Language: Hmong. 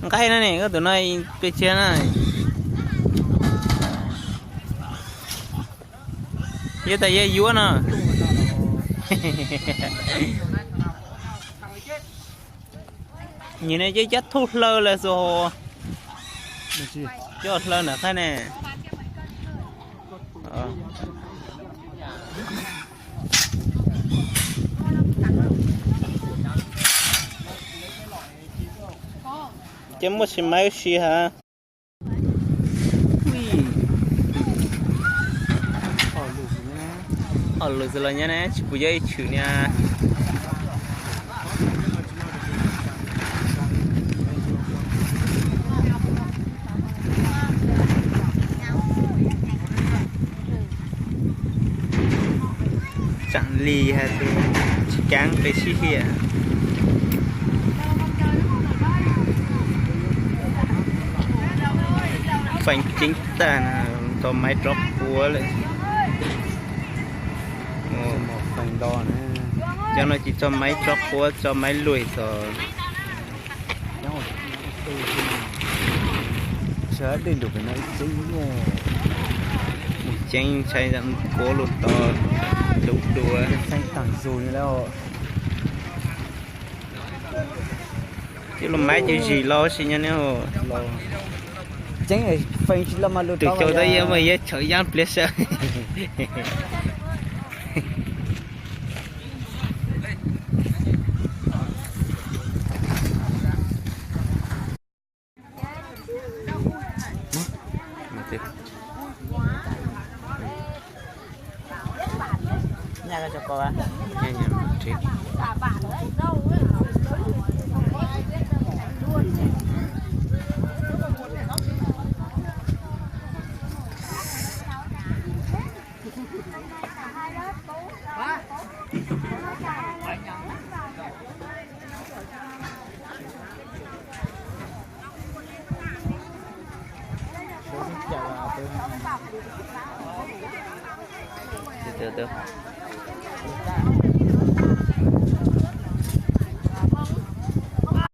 Nqaij na ne, koj tus no pes tsawg na? Yog tas yog yuav no. Nim no cov cab thauj hlaws lawm xwb hos. Coj hlaws na qab ne. Ces muaj xi maiv si ha. Ob lus xwb los nyob ne, tsis pum yog ib tshwm niag. Tseem li hais tias tsis kav pes sib hiam. Feem ceeb tag, tso maiv rov quav lawm. Cov no ces tso maiv rov quav, tso maiv luam xwb. Mus ceeb ntshai kuav lus tos lub dua. Ces los maiv ces zim los sis nyob ne. Tus cau tau yog mas yog tshawv yab pliag sawv.